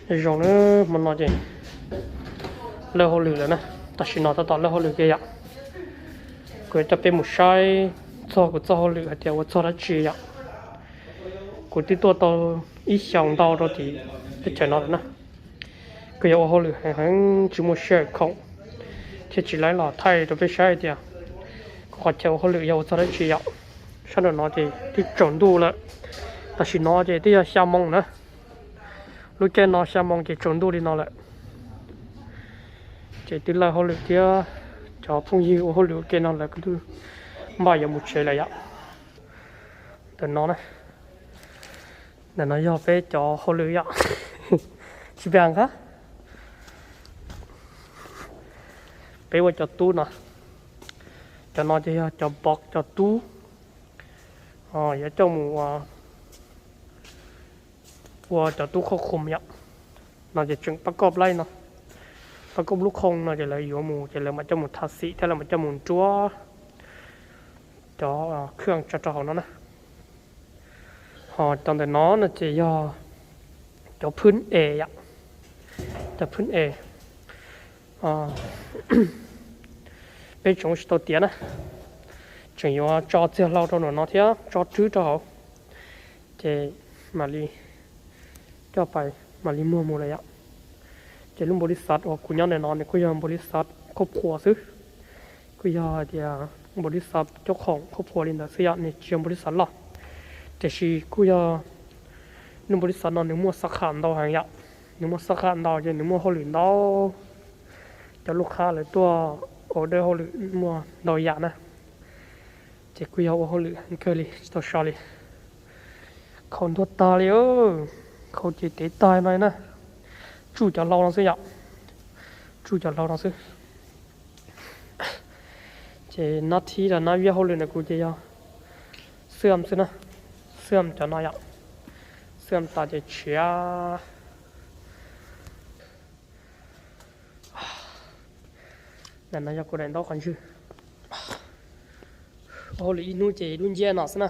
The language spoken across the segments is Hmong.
Zoo na, hmo no ces lam hauj lwm lawm na. Tam sim no tab tom lam hauj lwm kiag yom. Kuv yuav coj peb mus saib txog kuv txoj hauj lwm hais tias ua txog dab tsi yom. Kuv twb tuaj tau ib xyoos ntau rau tim teb chaws no lawm na. Kuv yog ua hauj lwm heev heev tsis muaj sij hawm khoom thiab tsis laib los thaij rau peb saib hais tias kuv qhov chaw ua hauj lwm yog ua txog dab tsi yom. Sab nraum no ces twb tsaus ntuj lawm. Tam sim no ces twb yog xya moo na. Lub caij no xya moo ces tsaus ntuj li no lawm. Ces twb lam hauj lwm thiab cov phooj ywg ua hauj lwm ua ke no lawv kuj twb npaj yuav mus tsev lawm yom. Ntawm no na, ntawm no yog peb cov hauj lwm yom. Tsis pe qab, peb ua cov tub no. Cov no ces yog cov pov cov tub, yuav coj mus ua cov tub khauj khum yom. No ces tseem pab koj plaib no, pab koj lub khoo no ces lawv yuav mus ces lawv mam coj mus tha xim thiab lawv mam coj mus nruab cov khwj tso rau hauv no na. Ho cov ntawm no no ces yog cov phwb es yom, cov phwb es. Peb tseem ua tsis tau tiav na, tseem yuav tso txiag hlau rau nram no thiab tso rwb rau hauv, ces mam li coj pais mam li muag mus lawm yom. Ces lub npaum li xav uas kuv nyob ntawm no nws kuj yog npaum li xav khauj phuas xwb, kuj yog hais tias npaum li xav cov khoom khauj phuas li ntawd xwb yom, nws tsis yog npaum li xav loj. Tiam sis kuj yog lub npaum li xav no nws muaj xab kham ntau heev yom, nws muaj xab kham ntau ces nws muaj hauj lwm ntau, cov lub qhab lawv tuaj ua dawb hauj lwm muaj ntau yam na. Ces kuj yog ua hauj lwm heev kawg li tsis tau so li. Khau ntuag tag li, khau ces tev tag no na. Tsuj cov hlau no xwb yom, tsuj cov hlau no xwb. Ces nab thib los nab viab hauj lwm ntawm kuv ces yog xwm xwb na, xwm cov no yom, xwm tas ces tshiav. Ntawm no yog kuv daim ntaub qhov ntswg. Ua hauj lwm ib hnub ces dub nciab no xwb na.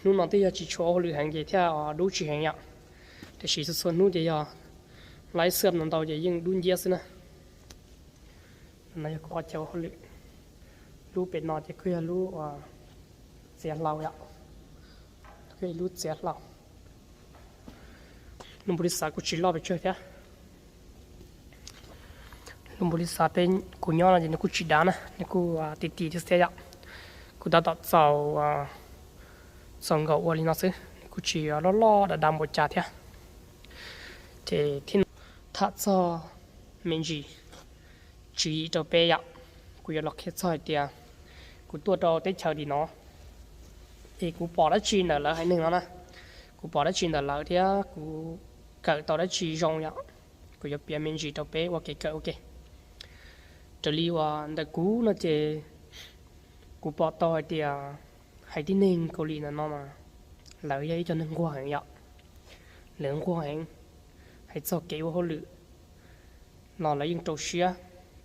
Hnub no twb yog tsis tshua ua hauj lwm heev ces thiaj dub tsis heev yom. Tiam sis txhua txhua hnub ces yog laib xwm ntau ntau ces yeej dub nciab xwb na. No yog kuv qhov chaw ua hauj lwm. Lub pem no ces kuj yog lub txiav hlau yom, kuj yog ib lub txiav hlau. Lub npaum li xav kuj tsis loj pes tsawg thiab. Lub npaum li xav peb kuv nyob no ces nws kuj tsis dav na, nws kuj ti ti thiab yom. Kuv tab tom txaus, txaus nkaus ua li no xwb, nws kuj tsis loj loj dav dav npaum cas thiab. Ces thiab no tham txog me ntsis tswv yim rau peb yom. Kuv yuav los qhia txog hais tias kuv tuaj rau teb chaws tim no es kuv pom dab tsi ntawm lawv haiv neeg no na, kuv pom dab tsi ntawm lawv thiab kuv kawm tau dab tsi zoo yom. Kuv yuav piav me ntsis rau peb ua kev kawm ua ke. Raws li uas ntawm kuv no ces kuv pom tau hais tias haiv tib neeg Kaus Lim ntawm no mas lawv yog ib co neeg nquag heev yom. Lawv nquag heev, hais txog kev ua hauj lwm los lawv yeej rau siab.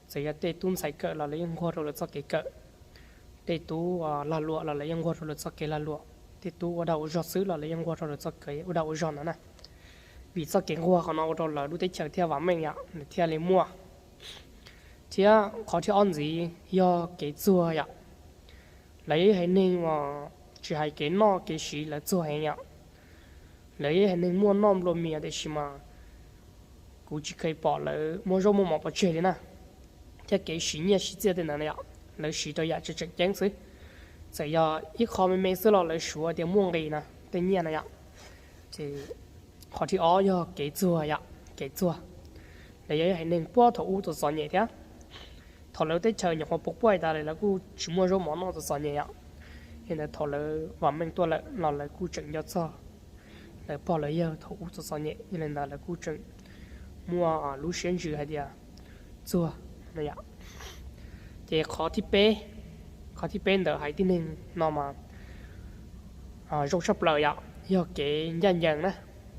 Txawm yog tej tub ntxhais kawm los lawv yeej nquag rau lawv txoj kev kawm, tej tub lag luam los lawv yeej nquag rau lawv txoj kev lag luam, tej tub ua dag ua zog xwb los lawv yeej nquag rau lawv txoj kev ua dag ua zog ntawd na. Vim txoj kev nquag qhov no ua rau lawv lub teb chaws thiaj vam meej yom, lawv thiaj li muaj. Thiab qhov thib ob ntxiv yog kev txuag yom. Lawv yog ib haiv neeg uas tsis hais kev noj kev siv lawv txuag heev yom. Lawv yog ib haiv neeg muaj noj nplua mias tiam sis mas kuv tsis kheev pom lawv muaj zaub muaj mov pov tseg li na. Thiab kev siv nyiaj siv txiaj tej ntawd na yom, lawv siv rau yam tseem tseem ceeb xwb. Txawm yog ib qho me me xwb los lawv suav tias muaj nqis na, tej nyiaj na yom. Ces qhov thib ob yog kev txuag yom, kev txuag. Lawv yog ib haiv neeg puag thaum ub txom txom nyem thiab. Thaum lawv teb chaws nyuam qhuav puas puaj tas lawm lawv kuj tsis muaj zaub mov noj txom txom nyem yom. Yog li ntawd thaum lawv vam meej tuaj lawm los lawv kuj tseem nco txog lawv pog lawv yawg thaum ub txom txom nyem, yog li ntawd lawv kuj tseem muaj lub siab ntsws hais tias txuag no yom. Ces qhov thib peb, qhov thib peb ntawm haiv tib neeg no mas zoo tshaj plaws yom, yog kev ncaj ncees na.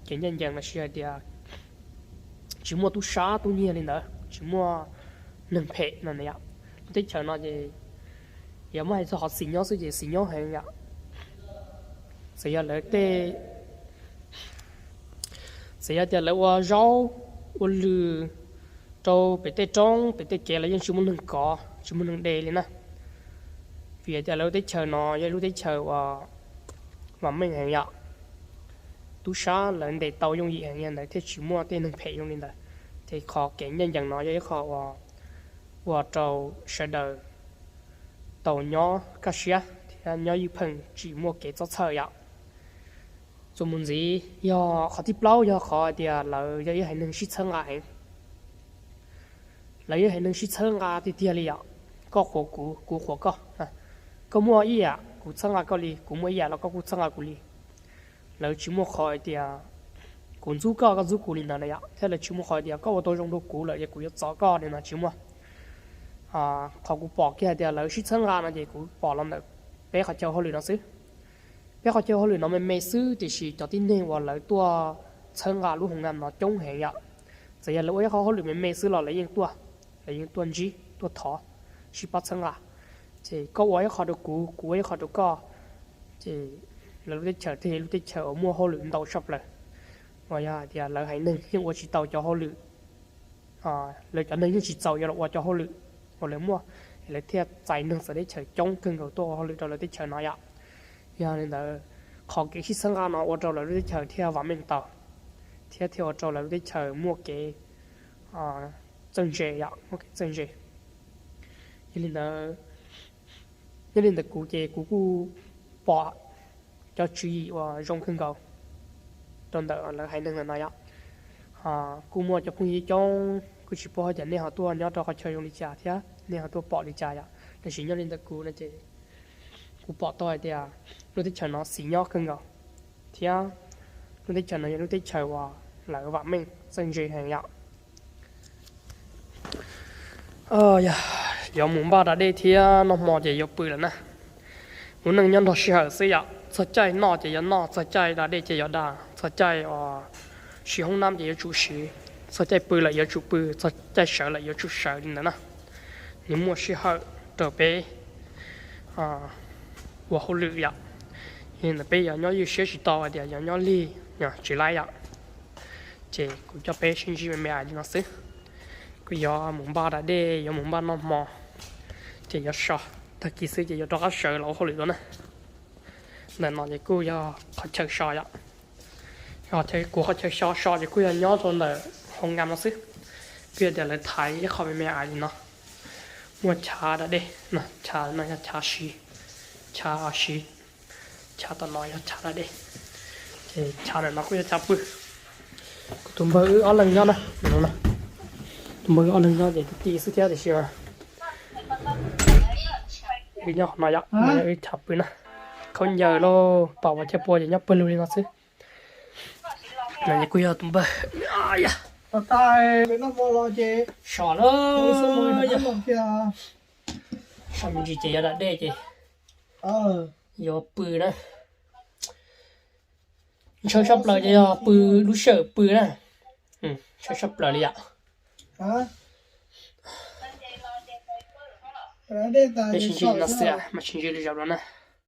Kev ncaj ncees los sis hais tias tsis muaj tub sab tub nyiag li ntawd, tsis muaj neeg phem no na yom. Lub teb chaws no ces yog muab hais txog qhov xis nyob xwb ces xis nyob heev yom. Txawm yog lawv tej, txawm yog tias lawv ua zaub, ua lws rau pem tej roob pem tej kev los yeej tsis muaj neeg kov tsis muaj neeg de li na. Vim tias lawv lub teb chaws no yog lub teb chaws uas vam meej heev yom, tub sab lawv ntes tau yooj yim heev li ntawd thiaj tsis muaj tej neeg phem zoo li ntawd. Ces qhov kev ncaj ncees no yog ib qho uas ua rau sawv daws tau nyob kaj siab thiab nyob ywj pheej tsis muaj kev txob txhawj yom. Txuas mus ntxiv yog qhov thib plaub yog qhov hais tias lawv yog ib haiv neeg sib txhawb nqa heev. Lawv yog haiv neeg sib txhawb nqa tiag tiag li yom. Koj qhuas kuv, kuv qhuas koj. Koj muaj ib yam kuv txhawb nqa koj li, kuv muaj ib yam los koj kuj txhawb nqa kuv li. Lawv tsis muaj qhov hais tias kuv ntxub koj, koj ntxub kuv li ntawd na yom, thiab lawv tsis muaj qhov hais tias koj ua tau zoo rau kuv lawm ces kuv yuav txov koj li no tsis muaj. Qhov kuv pom kiag hais tias lawv sib txhawb nqa no ces kuv pom los ntawm peb qhov chaw hauj lwm no xwb. Peb qhov chaw hauj lwm no me me xwb tiam sis cov tib neeg uas lawv tuaj txhawb nqa lub hoo naj no coob heev yom. Txawm yog lawv ua ib qhov hauj lwm me me xwb los lawv yeej tuaj, lawv yeej tuaj ntsib tuaj thov sib pab txhawb nqa. Ces koj ua ib qho rau kuv, kuv ua ib qho rau koj, ces lawv lub teb chaws thiaj lub teb chaws uas muaj hauj lwm ntau tshaj plaws. Uas yog hais tias lawv haiv neeg yeej ua tsis tau cov hauj lwm, lawv cov neeg yeej tsis txaus yuav los ua cov hauj lwm uas lawv muaj, lawv thiaj txais neeg txawv teb chaws coob kawg nkaus tuaj ua hauj lwm rau lawv teb chaws no yom. Yog li ntawd, qhov kev sib txhawb nqa no ua rau lawv lub teb chaws thiaj vam meej tau, thiab thiaj ua rau lawv lub teb chaws muaj kev txawj ntse yom, muaj kev txawj ntse. Yog li ntawd, yog li ntawd kuv ces kuv kuj pom cov tswv yim uas zoo kawg nkaus rau ntawm lawv haiv neeg ntawm no yom. Kuj muaj cov phooj ywg coob, kuj tsis paub hais tias nej ho tuaj nyob rau qhov chaw zoo li cas thiab nej ho tuaj pom li cas yom. Tab sis nyob li ntawm kuv no ces kuv pom tau hais tias lub teb chaws no xis nyob kawg nkaus, thiab lub teb chaws no yog lub teb chaws uas lawv vam meej txawj ntse heev yom. Yog yuav mus npaj da dej thiab noj hmo ces yuav pw lawm na. Lub neej nyob nrog sij hawm xwb yom, txog caij noj ces yuav noj, txog caij da dej ces yuav da, txog caij siv hoob nab ces yuav tsum siv, txog caij pw lawm yuav tsum pw, txog caij sawv lawm yuav tsum sawv li ntawd na. Nws muaj sij hawm rau peb ua hauj lwm yom. Yog li ntawd peb yuav nyob ywj siab tsis tau hais tias yuav nyob lig tsis laib yom. Ces kuv coj peb sib ntsib me me ais li no xwb. Kuv yuav mus npaj da dej, yuav mus npaj noj hmo, ces yuav so, tag kis xwb ces yuav rov qab sawv los ua hauj lwm dua na. Ntawm no ces kuj yog qhov chaw so yom. Yog kuv qhov chaw so so ces kuj yog nyob rau ntawm hoo nkas no xwb. Kuj yog tias lawv thaiv ib qho me me ais li no, muaj chav da dej no, chav no yog chav siv, chav siv, chav tom no yog chav da dej, ces chav ntawm no kuj yog chav pw. Kuv tus npawg wb ob leeg nyob na, tus npawg wb ob leeg nyob ces ti xwb thiab tiam sis wb nyob qhov no yom, no yog wb chav pw na. Khaub ncaws lauj, pam uas chaw pua ces nyob pawg lug li no xwb. No ces kuj yog tus npawg, so lawm, so me ntsis ces yuav da dej ces yuav pw na. Ntshaw tshaj plaws ces yog pw, lub sij hawm pw na. Ntshaw tshaj plaws li yom. Peb sib ntsib li no xwb, mam sib ntsib li zaum no na.